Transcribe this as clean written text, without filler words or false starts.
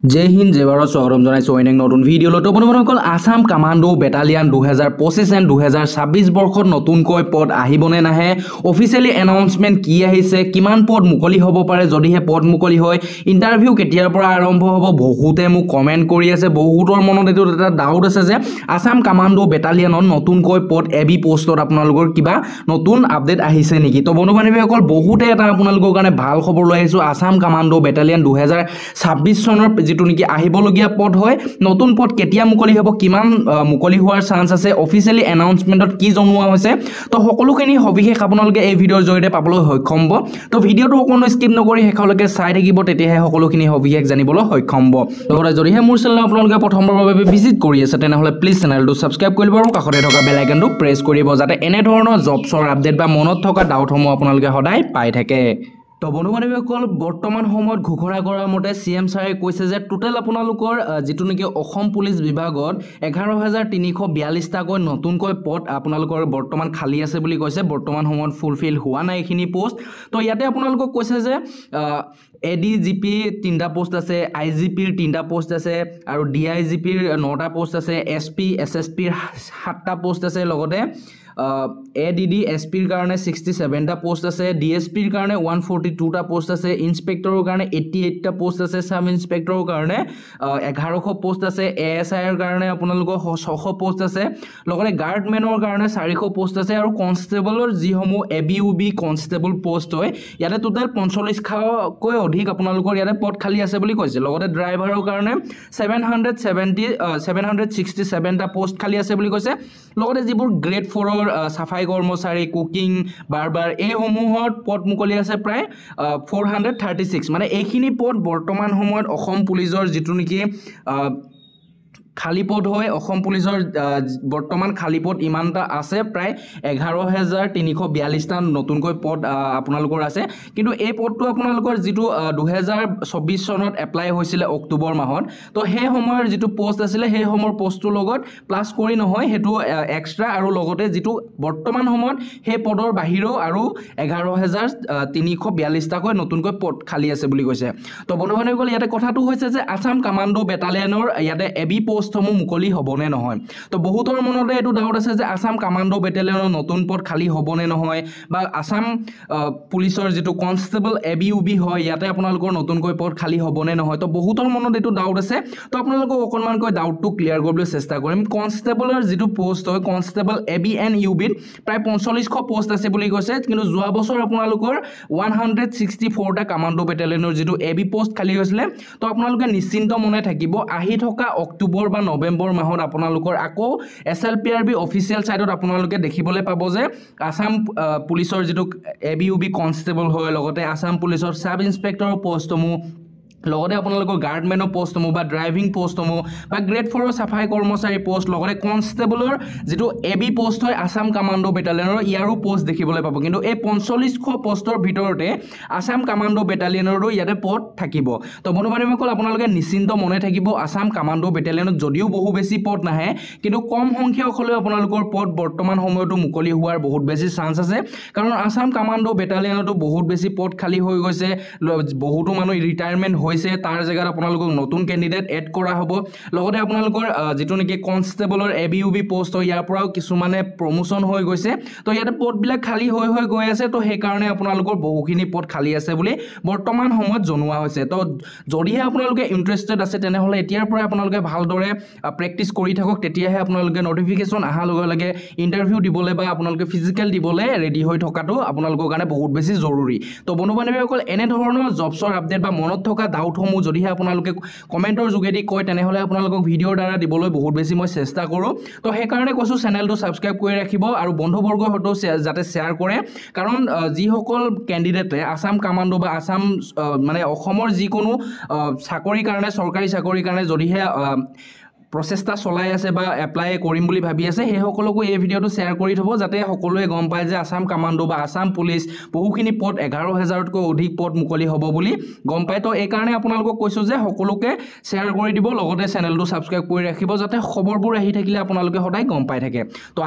জয় হিন্দ, জয় ভাৰত। স্বাগতম জনাইছোঁ অন্য এক নতুন ভিডিঅ'লৈ। তো বন্ধুসকল, আছাম কামাণ্ডো বেটালিয়ান 2025 এণ্ড 2026 বৰ্ষত নতুনকৈ পদ আহিবনে নাহে, অফিচিয়েলি এনাউন্সমেণ্ট কি আহিছে, কিমান পদ মুকলি হ'ব পাৰে, যদিহে পদ মুকলি হয় ইণ্টাৰভিউ কেতিয়াৰ পৰা আৰম্ভ হ'ব, বহুতে মোক কমেণ্ট কৰি আছে। বহুতৰ মনত এইটো এটা ডাউট আছে যে আছাম কামাণ্ডো বেটালিয়ানত নতুনকৈ পদ এ বি পষ্টত আপোনালোকৰ কিবা নতুন আপডেট আহিছে নেকি? তো বন্ধু বান্ধৱীসকল, বহুতে এটা আপোনালোকৰ কাৰণে ভাল খবৰ লৈ আহিছোঁ। আছাম কামাণ্ডো বেটালিয়ান 2026 চনৰ যিটো নেকি আহিবলগীয়া পদ হয়, নতুন পদ কেতিয়া মুকলি হ'ব, কিমান মুকলি হোৱাৰ চান্স আছে, অফিচিয়েলি এনাউন্সমেণ্টত কি জনোৱা হৈছে, তো সকলোখিনি সবিশেষ আপোনালোকে এই ভিডিঅ'ৰ জৰিয়তে পাবলৈ সক্ষম হ'ব। তো ভিডিঅ'টো অকণো স্কিপ নকৰি শেষলৈকে চাই থাকিব, তেতিয়াহে সকলোখিনি সবিশেষ জানিবলৈ সক্ষম হ'ব। লগতে যদিহে মোৰ চেনেল আপোনালোকে প্ৰথমবাৰৰ বাবে ভিজিট কৰি আছে, তেনেহ'লে প্লিজ চেনেলটো ছাবস্ক্ৰাইব কৰিব আৰু কাষতে থকা বেল আইকনটো প্ৰেছ কৰিব, যাতে এনেধৰণৰ জবছৰ আপডেট বা মনত থকা ডাউটসমূহ আপোনালোকে সদায় পাই থাকে। তো বন্ধু বান্ধৱীসকল, বৰ্তমান সময়ত ঘোষণা কৰাৰ মতে চি এম ছাৰে কৈছে যে টোটেল আপোনালোকৰ যিটো নেকি অসম পুলিচ বিভাগত 11,342টাকৈ নতুনকৈ পদ আপোনালোকৰ বৰ্তমান খালী আছে বুলি কৈছে। বৰ্তমান সময়ত ফুলফিল হোৱা নাই এইখিনি পষ্ট। তো ইয়াতে আপোনালোকক কৈছে যে এ ডি জি পি 3টা পষ্ট আছে, I G পিৰ 3টা পষ্ট আছে আৰু ডি I G পিৰ 9টা পষ্ট আছে, এছ পি এছ এছ পিৰ 7টা পষ্ট আছে, লগতে এ ডি ডি এছ পিৰ কাৰণে 67টা পষ্ট আছে, ডি এছ পিৰ কাৰণে 142টা পষ্ট আছে, ইনস্পেক্টৰৰ কাৰণে 88টা পষ্ট আছে, চাব ইনস্পেক্টৰৰ কাৰণে 1100 পষ্ট আছে, এ এছ আইৰ কাৰণে আপোনালোকৰ 600 পষ্ট আছে, লগতে গাৰ্ডমেনৰ কাৰণে 400 পষ্ট আছে আৰু কনষ্টেবলৰ যিসমূহ A B U B constable post হয়, ইয়াতে টোটেল 45শকৈ অধিক আপোনালোকৰ ইয়াতে পদ খালী আছে বুলি কৈছে। লগতে ড্ৰাইভাৰৰ কাৰণে 770, 767টা পষ্ট খালী আছে বুলি কৈছে। লগতে যিবোৰ গ্ৰেড ফ'ৰৰ চাফাই কৰ্মচাৰী, কুকিং, বাৰ্বাৰ, এইসমূহত পদ মুকলি আছে প্ৰায় 436। মানে এইখিনি পদ বৰ্তমান সময়ত অসম পুলিচৰ যিটো নেকি খালী পদ হয়, অসম পুলিচৰ বৰ্তমান খালী পদ ইমানটা আছে, প্ৰায় 11,342টা নতুনকৈ পদ আপোনালোকৰ আছে। কিন্তু এই পদটো আপোনালোকৰ যিটো 2024 চনত এপ্লাই হৈছিলে অক্টোবৰ মাহত, তো সেই সময়ৰ যিটো পষ্ট আছিলে সেই সময়ৰ পষ্টটোৰ লগত প্লাছ কৰি নহয়, সেইটো এক্সট্ৰা আৰু লগতে যিটো বৰ্তমান সময়ত সেই পদৰ বাহিৰেও আৰু 11,342টাকৈ নতুনকৈ পদ খালী আছে বুলি কৈছে। তো বন্ধু বান্ধৱীসকল, ইয়াতে কথাটো হৈছে যে আছাম কামাণ্ডো বেটালিয়নৰ ইয়াতে এ বি পষ্টসমূহ মুকলি হ'বনে নহয়। তো বহুতৰ মনতে এইটো ডাউট আছে যে আছাম কামাণ্ডো বেটেলিয়নৰ নতুন পদ খালী হ'বনে নহয়, বা আছাম পুলিচৰ যিটো constable A B U B হয় ইয়াতে আপোনালোকৰ নতুনকৈ পদ খালী হ'বনে নহয়। তো বহুতৰ মনত এইটো ডাউট আছে। তো আপোনালোকক অকণমানকৈ ডাউটটো ক্লিয়াৰ কৰিবলৈ চেষ্টা কৰিম। কনষ্টেবলৰ যিটো পষ্ট হয়, constable A B and U বিত প্ৰায় 4500 পষ্ট আছে বুলি কৈছে। কিন্তু যোৱা বছৰ আপোনালোকৰ 164টা কামাণ্ডো বেটেলিয়নৰ যিটো এ বি পষ্ট খালী হৈছিলে। তো আপোনালোকে নিশ্চিন্ত মনে থাকিব, আহি থকা অক্টোবৰ বা নৱেম্বৰ মাহত আপোনালোকৰ আকৌ S L P R B official ছাইটত আপোনালোকে দেখিবলৈ পাব যে আছাম পুলিচৰ যিটো A B U B constable হয়, লগতে আছাম পুলিচৰ চাব ইনস্পেক্টৰৰ পষ্টসমূহ, লগতে আপোনালোকৰ গাৰ্ডমেনৰ পষ্টসমূহ বা ড্ৰাইভিং পষ্টসমূহ বা গ্ৰেড ফ'ৰৰ চাফাই কৰ্মচাৰী পষ্ট, লগতে কনষ্টেবলৰ যিটো এ বি পষ্ট হয় আছাম কামাণ্ডো বেটালিয়নৰ, ইয়াৰো পষ্ট দেখিবলৈ পাব। কিন্তু এই 4500 পষ্টৰ ভিতৰতে আছাম কামাণ্ডো বেটালিয়নৰো ইয়াতে পদ থাকিব। তো বন্ধু বান্ধৱীসকল, আপোনালোকে নিশ্চিন্ত মনে থাকিব, আছাম কামাণ্ডো বেটালিয়নত যদিও বহু বেছি পদ নাহে, কিন্তু কম সংখ্যক হ'লেও আপোনালোকৰ পদ বৰ্তমান সময়তো মুকলি হোৱাৰ বহুত বেছি চান্স আছে। কাৰণ আছাম কামাণ্ডো বেটালিয়নতো বহুত বেছি পদ খালী হৈ গৈছে, বহুতো মানুহ ৰিটায়াৰমেণ্ট হৈছে, তাৰ জেগাত আপোনালোকক নতুন কেণ্ডিডেট এড কৰা হ'ব। লগতে আপোনালোকৰ যিটো নেকি কনষ্টেবলৰ A B U B post হয়, ইয়াৰ পৰাও কিছুমানে প্ৰমোশ্যন হৈ গৈছে। তো ইয়াতে পদবিলাক খালী হৈ হৈ গৈ আছে। তো সেইকাৰণে আপোনালোকৰ বহুখিনি পদ খালী আছে বুলি বৰ্তমান সময়ত জনোৱা হৈছে। তো যদিহে আপোনালোকে ইণ্টাৰেষ্টেড আছে, তেনেহ'লে এতিয়াৰ পৰাই আপোনালোকে ভালদৰে প্ৰেক্টিচ কৰি থাকক, তেতিয়াহে আপোনালোকে নটিফিকেশ্যন অহাৰ লগে লগে ইণ্টাৰভিউ দিবলৈ বা আপোনালোকে ফিজিকেল দিবলৈ ৰেডি হৈ থকাটো আপোনালোকৰ কাৰণে বহুত বেছি জৰুৰী। তো বন্ধু বান্ধৱীসকল, এনেধৰণৰ জবছৰ আপডেট বা মনত থকা ডাউটসমূহ যদিহে আপোনালোকে কমেণ্টৰ যোগেদি কয়, তেনেহ'লে আপোনালোকক ভিডিঅ'ৰ দ্বাৰা দিবলৈ বহুত বেছি মই চেষ্টা কৰোঁ। তো সেইকাৰণে কৈছোঁ, চেনেলটো ছাবস্ক্ৰাইব কৰি ৰাখিব আৰু বন্ধুবৰ্গৰ সৈতেও যাতে শ্বেয়াৰ কৰে। কাৰণ যিসকল কেণ্ডিডেটে আছাম কামাণ্ডো বা আছাম মানে অসমৰ যিকোনো চাকৰিৰ কাৰণে, চৰকাৰী চাকৰিৰ কাৰণে যদিহে প্ৰচেষ্টা চলাই আছে বা এপ্লাই কৰিম বুলি ভাবি আছে, সেইসকলকো এই ভিডিঅ'টো শ্বেয়াৰ কৰি থ'ব, যাতে সকলোৱে গম পায় যে আছাম কামাণ্ডো বা আছাম পুলিচ বহুখিনি পদ, 11,000তকৈ অধিক পদ মুকলি হ'ব বুলি গম পায়। তো এইকাৰণে আপোনালোকক কৈছোঁ যে সকলোকে শ্বেয়াৰ কৰি দিব, লগতে চেনেলটো ছাবস্ক্ৰাইব কৰি ৰাখিব, যাতে খবৰবোৰ আহি থাকিলে আপোনালোকে সদায় গম পাই থাকে। তো